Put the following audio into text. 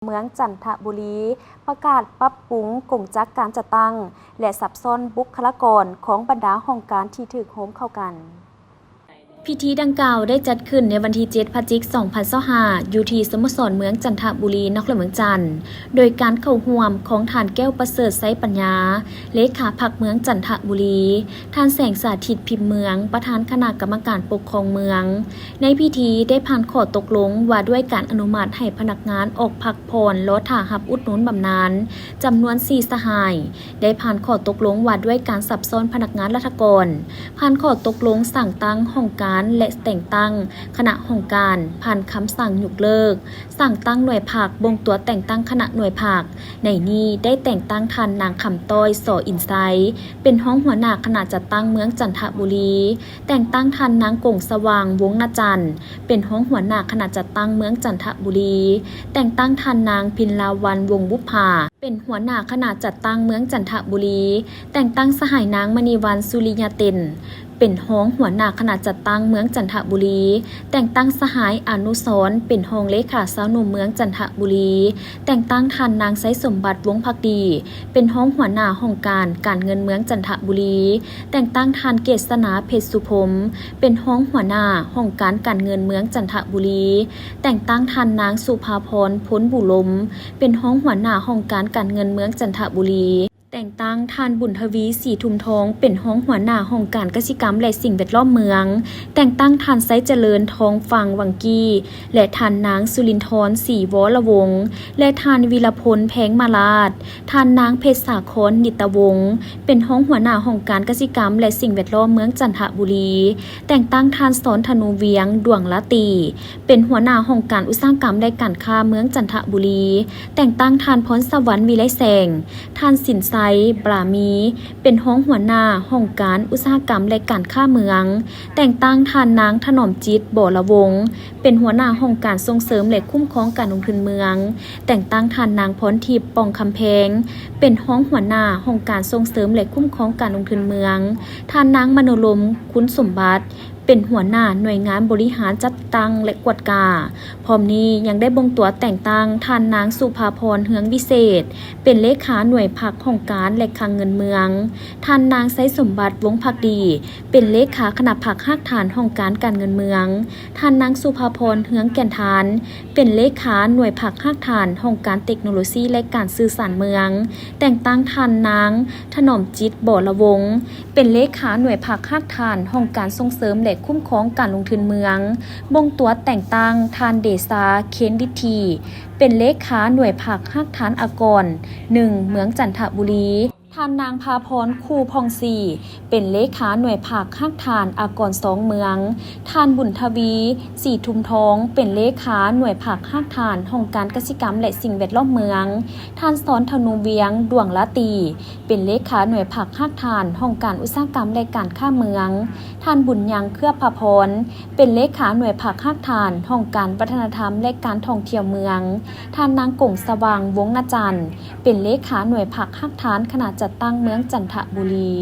ເມືອງຈັນທະບູລີ ປະກາດປັບປຸງກົງຈັກການຈັດຕັ້ງ ແລະ ສັບຊ້ອນບຸກຄະລາກອນຂອງບັນດາຫ້ອງການທີ່ຖືກໂຮມເຂົ້າກັນ. ພິທີດັ່ງກ່າວໄດ້ຈັດຂຶ້ນໃນວັນທີເຈັດ ພະຈິກ ສອງພັນຊາວຫ້າ ຢູ່ທີ່ສະໂມສອນເມືອງຈັນທະບູລີ ນະຄອນຫຼວງວຽງຈັນ ໂດຍການເຂົ້າຮ່ວມຂອງທ່ານ ແກ້ວປະເສີດ ໄຊປັນຍາ ເລຂາພັກເມືອງຈັນທະບູລີ, ທ່ານ ແສງສາທິດ ພິມເມືອງ ປະທານຄະນະກຳມະການປົກຄອງເມືອງ. ໃນພິທີໄດ້ຜ່ານຂໍ້ຕົກລົງວ່າດ້ວຍການອະນຸມັດໃຫ້ພະນັກງານອອກພັກຜ່ອນລໍຖ້າຮັບອຸດໜູນບຳນານ ຈຳນວນສີ່ສະຫາຍ, ໄດ້ຜ່ານຂໍ້ຕົກລົງວ່າດ້ວຍການສັບຊ້ອນພະນັກງານລັດຖະກອນ, ຜ່ານຂໍ້ຕົກລົງສ້າງຕັ້ງຫ້ອງການ ແລະ ແຕ່ງຕັ້ງຄະນະຫ້ອງການ, ຜ່ານຄຳສັ່ງຍົກເລີກສ້າງຕັ້ງໜ່ວຍພັກ, ບົ່ງຕົວແຕ່ງຕັ້ງຄະນະໜ່ວຍພັກ. ໃນນີ້ໄດ້ແຕ່ງຕັ້ງທ່ານນາງ ຄຳຕ້ອຍ ສໍອິນໄຊ ເປັນຮອງຫົວໜ້າຄະນະຈັດຕັ້ງເມືອງຈັນທະບູລີ, ແຕ່ງຕັ້ງທ່ານນາງ ກົງສະຫວ່າງ ວົງນະຈັນ ເປັນຮອງຫົວໜ້າຄະນະຈັດຕັ້ງເມືອງຈັນທະບູລີ, ແຕ່ງຕັ້ງທ່ານນາງ ພິນລາວັນ ວົງບຸບຜາ ເປັນຫົວໜ້າຄະນະຈັດຕັ້ງເມືອງຈັນທະບູລີ, ແຕ່ງຕັ້ງສະຫາຍນາງ ມະນີວັນ ສຸລິຍາເຕັນ ເປັນຮອງຫົວໜ້າຄະນະຈັດຕັ້ງເມືອງຈັນທະບູລີ, ແຕ່ງຕັ້ງສະຫາຍ ອະນຸສອນ ເປັນຮອງເລຂາຊາວໜຸ່ມເມືອງຈັນທະບູລີ, ແຕ່ງຕັ້ງທ່ານນາງ ໄຊສົມບັດ ວົງພັກດີ ເປັນຮອງຫົວໜ້າຫ້ອງການການເງິນເມືອງຈັນທະບູລີ, ແຕ່ງຕັ້ງທ່ານ ເກດສະໜາ ເພັດສຸພົມ ເປັນຮອງຫົວໜ້າຫ້ອງການການເງິນເມືອງຈັນທະບູລີ, ແຕ່ງຕັ້ງທ່ານນາງ ສຸພາພອນ ພົນບຸລົມ ເປັນຮອງຫົວໜ້າຫ້ອງການການເງິນເມືອງຈັນທະບູລີ, ແຕ່ງຕັ້ງທ່ານ ບຸນທະວີ ສີທຸມທອງ ເປັນຮອງຫົວໜ້າຫ້ອງການກະສິກຳ ແລະ ສິ່ງແວດລ້ອມເມືອງ, ແຕ່ງຕັ້ງທ່ານ ໄຊຈະເລີນ ທອງຟັງວັງກີ້ ແລະ ທ່ານນາງ ສຸລິນທອນ ສີວໍລະວົງ ແລະ ທ່ານ ວິລະພົນ ແພງມາລາດ, ທ່ານນາງ ເພັດສາຄອນ ນິດຕະວົງ ເປັນຮອງຫົວໜ້າຫ້ອງການກະສິກຳ ແລະ ສິ່ງແວດລ້ອມເມືອງຈັນທະບູລີ, ແຕ່ງຕັ້ງທ່ານ ສອນທະນູວຽງ ດວງລາຕີ ເປັນຫົວໜ້າຫ້ອງການອຸດສາຫະກຳ ແລະ ການຄ້າເມືອງຈັນທະບູລີ, ແຕ່ງຕັ້ງທ່ານ ພອນສະຫວັນ ວິໄລແສງ, ທ່ານ ສິນໄຊ ບລາມີ ເປັນຮອງຫົວໜ້າຫ້ອງການອຸດສາຫະກຳ ແລະ ການຄ້າເມືອງ, ແຕ່ງຕັ້ງທ່ານນາງ ຖະໜອມຈິດ ບໍລະວົງ ເປັນຫົວໜ້າຫ້ອງການສົ່ງເສີມ ແລະ ຄຸ້ມຄອງການລົງທຶນເມືອງ, ແຕ່ງຕັ້ງທ່ານນາງ ພອນທິບ ປ່ອງຄຳແພງ ເປັນຮອງຫົວໜ້າຫ້ອງການສົ່ງເສີມ ແລະ ຄຸ້ມຄອງການລົງທຶນເມືອງ, ທ່ານນາງ ມະໂນລົມ ຄຸນສົມບັດ ເປັນຫົວໜ້າໜ່ວຍງານບໍລິຫານຈັດຕັ້ງ ແລະ ກວດກາ. ພ້ອມນີ້ຍັງໄດ້ບົ່ງຕົວແຕ່ງຕັ້ງທ່ານນາງ ສຸພາພອນ ເຮືອງວິເສດ ເປັນເລຂາໜ່ວຍພັກຫ້ອງການ ແລະ ຄັງເງິນເມືອງ, ທ່ານນາງ ໄຊສົມບັດ ວົງພັກດີ ເປັນເລຂາຄະນະພັກຮາກຖານຫ້ອງການການເງິນເມືອງ, ທ່ານນາງ ສຸພາພອນ ເຮືອງແກ່ນທານ ເປັນເລຂາໜ່ວຍພັກຮາກຖານຫ້ອງການເຕັກໂນໂລຊີ ແລະ ການສື່ສານເມືອງ, ແຕ່ງຕັ້ງທ່ານນາງ ຖະໜອມຈິດ ບໍລະວົງ ເປັນເລຂາໜ່ວຍພັກຮາກຖານຫ້ອງການສົ່ງເສີມ ແລະ ຄຸ້ມຄອງການລົງທຶນເມືອງ, ບົ່ງຕົວແຕ່ງຕັ້ງທ່ານ ເດຊາ ເຄນລິດຖີ ເປັນເລຂາໜ່ວຍພັກຮາກຖານອາກອນ ໜຶ່ງ ເມືອງຈັນທະບູລີ, ທ່ານນາງ ພາພອນ ຄູ່ຜ່ອງສີ ເປັນເລຂາໜ່ວຍພັກຮາກຖານອາກອນ ສອງ ເມືອງ, ທ່ານ ບຸນທະວີ ສີທຸມທອງ ເປັນເລຂາໜ່ວຍພັກຮາກຖານຫ້ອງການກະສິກຳ ແລະ ສິ່ງແວດລ້ອມເມືອງ, ທ່ານ ສອນທະນູວຽງ ດວງລາຕີ ເປັນເລຂາໜ່ວຍພັກຮາກຖານຫ້ອງການອຸດສາຫະກຳ ແລະ ການຄ້າເມືອງ, ທ່ານ ບຸນຍັງ ເຄືອພາພອນ ເປັນເລຂາໜ່ວຍພັກຮາກຖານຫ້ອງການວັດທະນະທຳ ແລະ ການທ່ອງທ່ຽວເມືອງ, ທ່ານນາງ ກົງສະຫວ່າງ ວົງນະຈັນ ເປັນເລຂາໜ່ວຍພັກຮາກຖານຄະນະຈັດຕັ້ງເມືອງຈັນທະບູລີ.